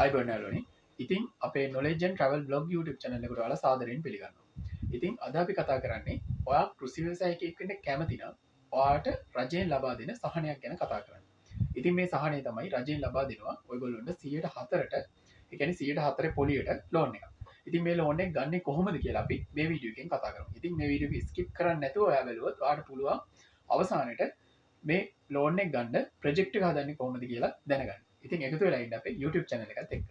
ආයුබෝවන් යාළුවනේ. ඉතින් අපේ Knowledge and Travel Blog YouTube channel එකට ඔයාලා සාදරයෙන් පිළිගන්නවා. ඉතින් අද අපි කතා කරන්නේ ඔයා කෘෂි ව්‍යවසායකයෙක් වෙන්න කැමති නම් ඔයාට රජයෙන් ලබා දෙන සහනයක් ගැන කතා කරන්න. ඉතින් මේ සහනය තමයි රජයෙන් ලබා දෙනවා ඔයගොල්ලන්ට 104ට, ඒ කියන්නේ 104 පොලියට ලෝන් එකක්. ඉතින් මේ ලෝන් එක ගන්නෙ කොහොමද කියලා අපි මේ වීඩියෝ එකෙන් කතා කරමු. ඉතින් මේ වීඩියෝ එක ස්කිප් කරන්නේ නැතුව ඔයා බැලුවොත් ඔයාට පුළුවන් අවසානයේට මේ ලෝන් එක ගන්න ප්‍රොජෙක්ට් එක හදන්නේ කොහොමද කියලා දැනගන්න. ඉතින් එකතු වෙලා ඉන්න අපේ YouTube channel එකත් එක්ක.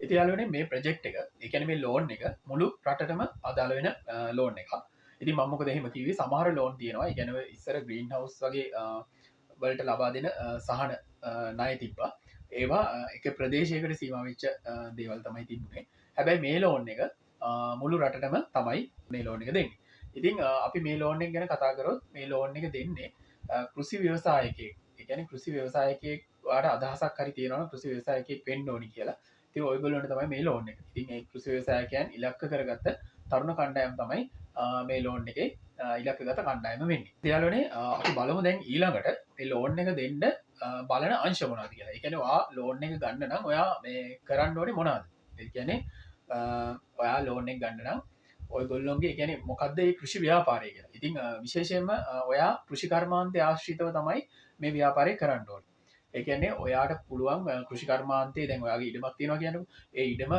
ඉතින් යාළුවනේ, මේ ප්‍රොජෙක්ට් එක, ඒ කියන්නේ මේ ලෝන් එක මුළු රටටම අදාළ වෙන ලෝන් එකක්. ඉතින් මම මොකද එහෙම කිව්වේ? සමහර ලෝන් තියෙනවා. ඒ කියන්නේ ඔය ඉස්සර ග්‍රීන් හවුස් වගේ වලට ලබා දෙන සහන ණය තිබ්බා. ඒවා එක ප්‍රදේශයකට සීමා වෙච්ච දේවල් තමයි තිබුණේ. හැබැයි මේ ලෝන් එක මුළු රටටම තමයි මේ ලෝන් එක දෙන්නේ. ඉතින් අපි මේ ලෝන් එක ගැන කතා කරොත්, මේ ලෝන් එක දෙන්නේ කෘෂි ව්‍යවසායකයෙක්. ඒ කියන්නේ කෘෂි ව්‍යවසායකයෙක්, ඔයාට අදහසක් හරි තියෙනවා නම් කෘෂි ව්‍යවසායකයෙක් වෙන්න ඕනි කියලා. ඉතින් ඔයගොල්ලන්ට තමයි මේ ලෝන් එක. ඉතින් ඒ කෘෂි ව්‍යවසායකයන් ඉලක්ක කරගත්ත තරුණ කණ්ඩායම තමයි මේ ලෝන් එකේ ඉලක්කගත කණ්ඩායම වෙන්නේ. ඉතින් යාළුවනේ, අපි බලමු දැන් ඊළඟට මේ ලෝන් එක දෙන්න බලන අංශ මොනවද කියලා. ඒ කියන්නේ ඔයා ලෝන් එක ගන්න නම් ඔයා මේ කරන්න ඕනේ මොනවද? ඒ කියන්නේ ඔයා ලෝන් එක ගන්න නම් ඔයගොල්ලොන්ගේ, ඒ කියන්නේ මොකද්ද මේ කෘෂි ව්‍යාපාරය කියලා. ඉතින් විශේෂයෙන්ම ඔයා කෘෂි කර්මාන්තය ආශ්‍රිතව තමයි මේ ව්‍යාපාරය කරන්න ඕනේ. ඒ කියන්නේ ඔයාට පුළුවන් කෘෂි කර්මාන්තයේ දැන් ඔයාගේ ඉඩමක් තියෙනවා කියන්නකෝ. ඒ ඉඩම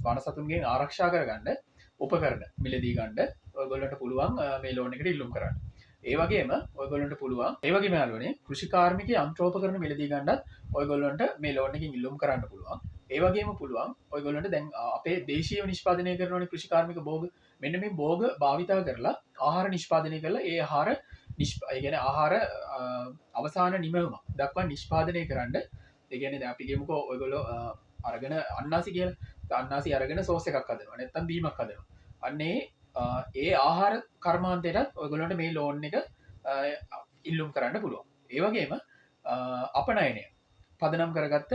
වන සතුන්ගෙන් ආරක්ෂා කරගන්න උපකරණ මිලදී ගන්න ඔයගොල්ලන්ට පුළුවන් මේ ලෝන් එකට ඉල්ලුම් කරන්න. ඒ වගේම ඔයගොල්ලන්ට පුළුවන්, ඒ වගේම යාළුවනේ, කෘෂි කාර්මික යන්ත්‍රෝපකරණ මිලදී ගන්නත් ඔයගොල්ලන්ට මේ ලෝන් එකකින් ඉල්ලුම් කරන්න පුළුවන්. ඒ වගේම පුළුවන් ඔයගොල්ලන්ට දැන් අපේ දේශීයව නිෂ්පාදනය කරන ඕනේ කෘෂි කාර්මික භෝග. මෙන්න මේ භෝග භාවිතා කරලා ආහාර නිෂ්පාදනය කරලා ඒ ආහාර ඒ කියන්නේ ආහාර අවසාන නිමවුම දක්වා නිෂ්පාදනය කරන්න. ඒ කියන්නේ දැන් අපි කියමුකෝ ඔයගොල්ලෝ අරගෙන අන්නාසි කියලා. අන්නාසි අරගෙන සෝස් එකක් හදනවා. නැත්තම් බීමක් හදනවා. අන්න ඒ ඒ ආහාර කර්මාන්තයටත් ඔයගොල්ලන්ට මේ ලෝන් එක ඉල්ලුම් කරන්න පුළුවන්. ඒ වගේම අපනයනය පදනම් කරගත්ත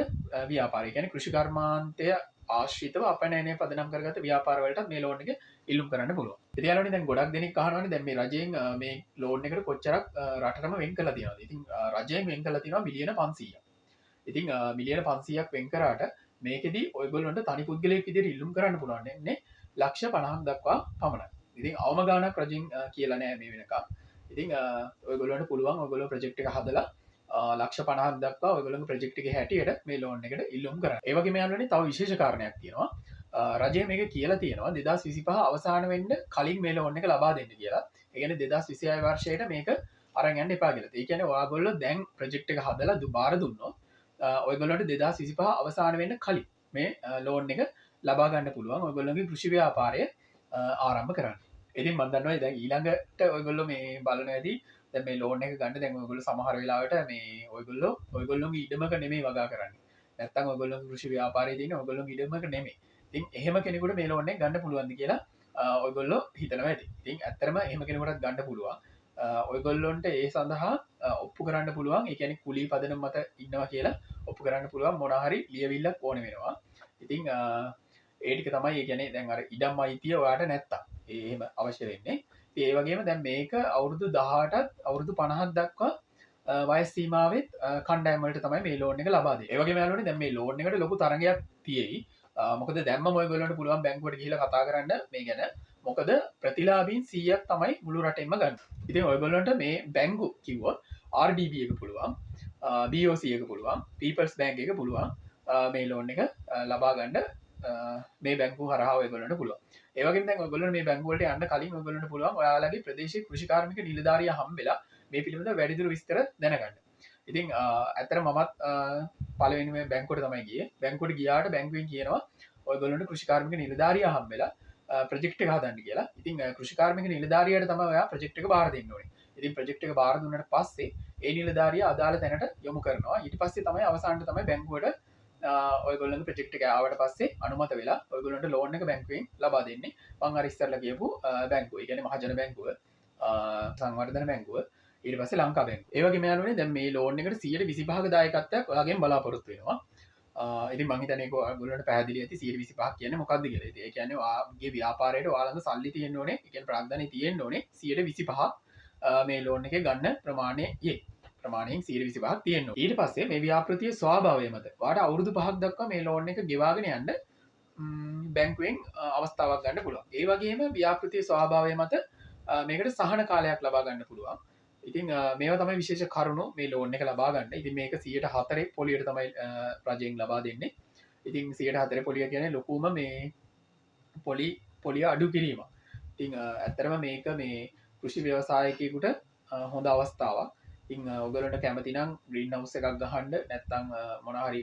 ව්‍යාපාරය. ඒ කියන්නේ කෘෂි කර්මාන්තය ආශ්‍රිතව අපනයනය පදනම් කරගත්ත ව්‍යාපාර වලටත් මේ ලෝන් එක ඉල්ලුම් කරන්න පුළුවන්. ඉතින් යාළුවනේ, දැන් ගොඩක් දෙනෙක් අහනවානේ දැන් මේ රජයෙන් මේ ලෝන් එකට කොච්චරක් රටටම වෙන් කරලා තියෙනවද? ඉතින් රජයෙන් වෙන් කරලා තියෙනවා මිලියන 500ක්. ඉතින් මිලියන 500ක් වෙන් කරාට මේකෙදි ඔයගොල්ලන්ට තනි පුද්ගලයෙක් විදිහට ඉල්ලුම් කරන්න පුළුවන් වෙන්නේ ලක්ෂ 50ක් දක්වා පමණයි. ඉතින් අවම ගාණක් රජෙන් කියලා නෑ මේ වෙනකම්. ඉතින් ඔයගොල්ලන්ට පුළුවන් ඔයගොල්ලෝ ප්‍රොජෙක්ට් එක හදලා ලක්ෂ 50ක් දක්වා ඔයගොල්ලෝගේ ප්‍රොජෙක්ට් එකේ හැටියට මේ ලෝන් එකට ඉල්ලුම් කරන්න. ඒ වගේම යාළුවනේ, තව විශේෂ කාරණයක් තියෙනවා. රජය මේක කියලා තියෙනවා 2025 අවසාන වෙන්න කලින් මේ ලෝන් එක ලබා දෙන්න කියලා. ඒ කියන්නේ 2026 වර්ෂයට මේක අරන් යන්න එපා කියලා. ඒ කියන්නේ ඔයාගොල්ලෝ දැන් ප්‍රොජෙක්ට් එක හදලා බාර දුන්නොත් ඔයගොල්ලන්ට 2025 අවසාන වෙන්න කලින් මේ ලෝන් එක ලබා ගන්න පුළුවන් ඔයගොල්ලෝගේ කෘෂි ව්‍යාපාරය ආරම්භ කරන්න. ඉතින් මම දන්නවා දැන් ඊළඟට ඔයගොල්ලෝ මේ බලන ඇති දැන් මේ ලෝන් එක ගන්න දැන් ඔයගොල්ලෝ සමහර වෙලාවට මේ ඔයගොල්ලෝ ඔයගොල්ලෝගේ ඉඩමක නෙමෙයි වගා කරන්නේ. නැත්තම් ඔයගොල්ලෝගේ කෘෂි ව්‍යාපාරයේ තියෙන ඔයගොල්ලෝගේ ඉඩමක නෙමෙයි. ඉතින් එහෙම කෙනෙකුට මේ ලෝන් එක ගන්න පුළුවන්ද කියලා ඔයගොල්ලෝ හිතනවා ඇති. ඉතින් ඇත්තටම එහෙම කෙනෙකුටත් ගන්න පුළුවන්. ඔයගොල්ලොන්ට ඒ සඳහා ඔප්පු කරන්න පුළුවන්. ඒ කියන්නේ කුලී පදනම මත ඉන්නවා කියලා ඔප්පු කරන්න පුළුවන් මොන හරි ලියවිල්ලක් ඕන වෙනවා. ඉතින් ඒ ටික තමයි. ඒ කියන්නේ දැන් අර ඉඩම් අයිතිය ඔයාට නැත්තම් ඒ එහෙම අවශ්‍ය වෙන්නේ. ඉතින් ඒ වගේම දැන් මේක අවුරුදු 18ත් අවුරුදු 50ක් දක්වා වයස් සීමාවෙත් කණ්ඩායම් වලට තමයි මේ ලෝන් එක ලබා දෙන්නේ. ඒ වගේම යාළුවනේ, දැන් මේ ලෝන් එකට ලොකු තරගයක් තියෙයි. මොකද දැන්ම ඔයගොල්ලන්ට පුළුවන් බැංකුවට ගිහිල්ලා කතා කරන්න මේ ගැන. මොකද ප්‍රතිලාභීන් 100ක් තමයි මුළු රටෙන්ම ගන්න. ඉතින් ඔයගොල්ලන්ට මේ බැංකු කිව්වොත් RDB එක පුළුවන්, BOC එක පුළුවන්, People's Bank එක පුළුවන් මේ ලෝන් එක ලබා ගන්න මේ බැංකුව හරහා ඔයගොල්ලන්ට පුළුවන්. ඒ වගේම දැන් ඔයගොල්ලෝ මේ බැංකුව වලට යන්න කලින් ඔයගොල්ලන්ට පුළුවන් ඔයාලගේ ප්‍රදේශයේ කෘෂිකාර්මික නිලධාරියා හම්බෙලා මේ පිළිබඳව වැඩිදුර විස්තර දැනගන්න. ඉතින් ඇත්තටම මමත් පළවෙනි මේ බැංකුවට තමයි ගියේ. බැංකුවට ගියාට බැංකුවෙන් කියනවා ඔයගොල්ලන්ට කෘෂිකාර්මික නිලධාරියා හම්බෙලා ප්‍රොජෙක්ට් එක හදන්න කියලා. ඉතින් කෘෂිකාර්මික නිලධාරියාට තමයි ඔයා ප්‍රොජෙක්ට් එක බාර දෙන්න ඕනේ. ඉතින් ප්‍රොජෙක්ට් එක බාර දුන්නාට පස්සේ ඒ නිලධාරියා අදාළ තැනට යොමු කරනවා. ඊට පස්සේ තමයි අවසානට තමයි බැංකුවට ඔයගොල්ලන්ගේ ප්‍රොජෙක්ට් එක ආවට පස්සේ අනුමත වෙලා ඔයගොල්ලන්ට ලෝන් එක බැංකුවෙන් ලබා දෙන්නේ. මං අර ඉස්සරලා කියපු බැංකුව. ඒ කියන්නේ මහජන බැංකුව, සංවර්ධන බැංකුව, ඊට පස්සේ ලංකා බැංකුව. ඒ වගේම යාළුවනේ, දැන් මේ ලෝන් එකට 125ක දායකත්වයක් ඔයාගෙන් බලාපොරොත්තු වෙනවා. ඉතින් මං හිතන්නේ ඒක ඔයගොල්ලන්ට පැහැදිලි ඇති 125 කියන්නේ මොකක්ද කියලා. ඉතින් ඒ කියන්නේ ඔයාගේ ව්‍යාපාරයට ඔයා ළඟ සල්ලි තියෙන්න ඕනේ. ඒ කියන්නේ ප්‍රාග්ධනය තියෙන්න ඕනේ 125 මේ ලෝන් එකේ ගන්න ප්‍රමාණය ප්‍රමාණයෙන් 25ක් තියෙනවා. ඊට පස්සේ මේ ව්‍යාපෘතියේ ස්වභාවය මත ඔයාට අවුරුදු 5ක් දක්වා මේ ලෝන් එක ගෙවාගෙන යන්න බැංකුවෙන් අවස්ථාවක් ගන්න පුළුවන්. ඒ වගේම ව්‍යාපෘතියේ ස්වභාවය මත මේකට සහන කාලයක් ලබා ගන්න පුළුවන්. ඉතින් මේවා තමයි විශේෂ කරුණු මේ ලෝන් එක ලබා ගන්න. ඉතින් මේක 104 පොලියට තමයි රජයෙන් ලබා දෙන්නේ. ඉතින් 104 පොලිය කියන්නේ ලොකුම මේ පොලිය අඩු කිරීම. ඉතින් ඇත්තටම මේක මේ කෘෂි ව්‍යවසායකයෙකුට හොඳ අවස්ථාවක්. ඉතින් ඔයගොල්ලන්ට කැමති නම් ග්‍රීන් හවුස් එකක් ගහන්න, නැත්නම් මොන හරි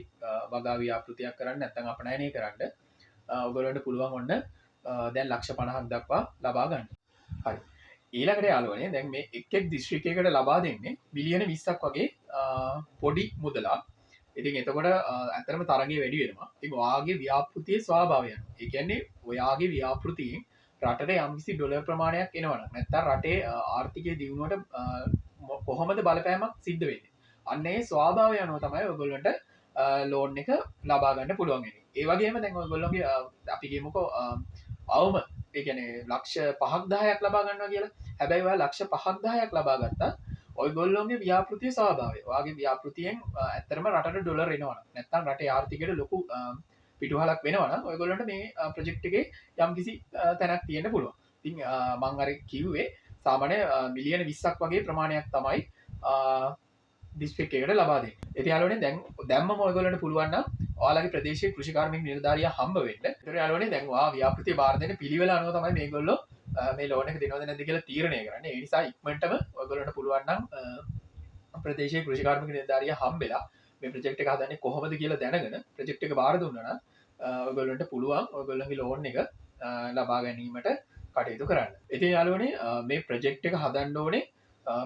වගා ව්‍යාපෘතියක් කරන්න, නැත්නම් අපනයනය කරන්න, ඔයගොල්ලන්ට පුළුවන් ඔන්න දැන් ලක්ෂ 50ක් දක්වා ලබා ගන්න. හරි. ඊළඟට යාළුවනේ, දැන් මේ එක් එක් දිස්ත්‍රික්කයකට ලබා දෙන්නේ මිලියන 20ක් වගේ පොඩි මුදලක්. ඉතින් එතකොට ඇත්තටම තරගය වැඩි වෙනවා. ඉතින් ඔයාගේ ව්‍යාපෘතියේ ස්වභාවය අනුව. ඒ කියන්නේ ඔයාගේ ව්‍යාපෘතියෙන් රටට යම්කිසි ඩොලර් ප්‍රමාණයක් එනවනම්, නැත්නම් රටේ ආර්ථිකය දියුණුවට කොහොමද බලපෑමක් සිද්ධ වෙන්නේ, අන්න ඒ ස්වභාවය අනුව තමයි ඔයගොල්ලන්ට ලෝන් එක ලබා ගන්න පුළුවන් වෙන්නේ. ඒ වගේම දැන් ඔයගොල්ලෝගේ අපි කියමුකෝ අවම, ඒ කියන්නේ ලක්ෂ 5ක් 10ක් ලබා ගන්නවා කියලා. හැබැයි ඔයා ලක්ෂ 5ක් 10ක් ලබා ගත්තා, ඔයගොල්ලෝගේ ව්‍යාපෘතියේ ස්වභාවය. ඔයාගේ ව්‍යාපෘතියෙන් ඇත්තටම රටට ඩොලර් එනවනම්, නැත්නම් රටේ ආර්ථිකයට ලොකු පිටුවහලක් වෙනවනම්, ඔයගොල්ලන්ට මේ ප්‍රොජෙක්ට් එකේ යම්කිසි තැනක් තියෙන්න පුළුවන්. ඉතින් මං අර කිව්වේ සාමාන්‍ය මිලියන 20ක් වගේ ප්‍රමාණයක් තමයි දිස්ත්‍රික් එකකට ලබා දෙන්නේ. ඉතින් යාළුවනේ, දැන් දැම්මම ඔයගොල්ලන්ට පුළුවන් නම් ඔයාලගේ ප්‍රදේශයේ කෘෂිකාර්මික නිලධාරියා හම්බ වෙන්න. ඒතර යාළුවනේ, දැන් ඔයා ව්‍යාපෘතිය බාර දෙන පිළිවෙල අනුව තමයි මේගොල්ලෝ මේ ලෝන් එක දෙනවද නැද්ද කියලා තීරණය කරන්නේ. ඒ නිසා ඉක්මනටම ඔයගොල්ලන්ට පුළුවන් නම් ප්‍රදේශයේ කෘෂිකාර්මික නිලධාරියා හම්බෙලා මේ ප්‍රොජෙක්ට් එක හදන්නේ කොහොමද කියලා දැනගෙන ප්‍රොජෙක්ට් එක බාර දුන්නා නම් ඔයගොල්ලන්ට පුළුවන් ඔයගොල්ලන්ගේ ලෝන් එක ලබා ගැනීමට කටයුතු කරන්න. ඉතින් යාළුවනේ, මේ ප්‍රොජෙක්ට් එක හදන්න ඕනේ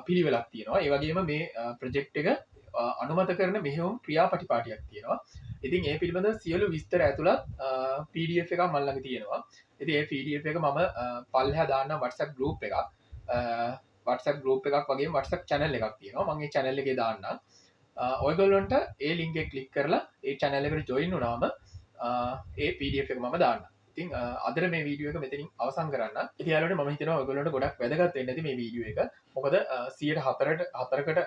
පිළිවෙලක් තියෙනවා. ඒ වගේම මේ ප්‍රොජෙක්ට් එක අනුමත කරන මෙහෙයුම් ක්‍රියාපටිපාටියක් තියෙනවා. ඉතින් ඒ පිළිබඳ සියලු විස්තර ඇතුළත් PDF එකක් මං ළඟ තියෙනවා. ඉතින් ඒ PDF එක මම පල්ලෙහා දාන්නම්. WhatsApp group එකක්. WhatsApp group එකක් වගේම WhatsApp channel එකක් තියෙනවා. මං ඒ channel එකේ දාන්නම්. ඔයගොල්ලන්ට ඒ link එක ක්ලික් කරලා ඒ channel එකට join වුණාම ඒ PDF එක මම දාන්නම්. ඉතින් අදට මේ වීඩියෝ එක මෙතනින් අවසන් කරන්න. ඉතින් යාළුවනේ, මම හිතනවා ඔයගොල්ලන්ට ගොඩක් වැදගත් වෙන්න ඇති මේ වීඩියෝ එක. මොකද 104ට හතරකට,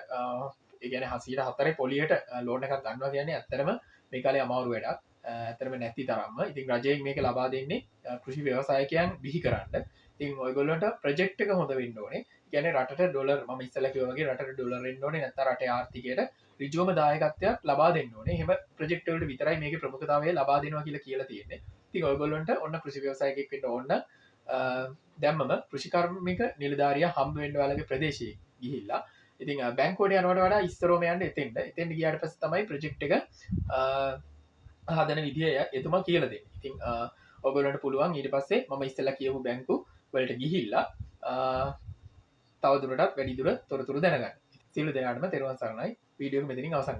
ඒ කියන්නේ 104 පොලියට ලෝන් එකක් ගන්නවා කියන්නේ ඇත්තටම මේ කාලේ අමාරු වැඩක්. ඇත්තටම නැති තරම්ම. ඉතින් රජයෙන් මේක ලබා දෙන්නේ කෘෂි ව්‍යවසායකයන් බිහි කරන්න. ඉතින් ඔයගොල්ලන්ට ප්‍රොජෙක්ට් එක හොඳ වෙන්න ඕනේ. ඒ කියන්නේ රටට ඩොලර්, මම ඉස්සෙල්ලා කිව්වා වගේ රටට ඩොලර් එන්න ඕනේ, නැත්නම් රටේ ආර්ථිකයට ඍජුවම දායකත්වයක් ලබා දෙන්න ඕනේ. එහෙම ප්‍රොජෙක්ට් වලට විතරයි මේකේ ප්‍රමුඛතාවය ලබා දෙනවා කියලා කියලා තියෙන්නේ. ඉතින් ඔයගොල්ලන්ට ඔන්න කෘෂි ව්‍යවසායකයෙක් වෙන්න ඕන දැම්මම කෘෂිකර්මික නිලධාරියා හම්බ වෙන්න ඔයාලගේ ප්‍රදේශයේ ගිහිල්ලා. ඉතින් බැංකුවට යනවට වඩා ඉස්සරෝම යන්න එතෙන්ට. එතෙන්ට ගියාට පස්සේ තමයි ප්‍රොජෙක්ට් එක හදන විදිය එතුමා කියලා දෙන්නේ. ඉතින් ඔයගොල්ලන්ට පුළුවන් ඊට පස්සේ මම ඉස්සෙල්ලා කියපු බැංකු වලට ගිහිල්ලා තවදුරටත් වැඩිදුර තොරතුරු දැනගන්න. සියලු දෙනාටම තෙරුවන් සරණයි. වීඩියෝ එක මෙතනින් අවසන්.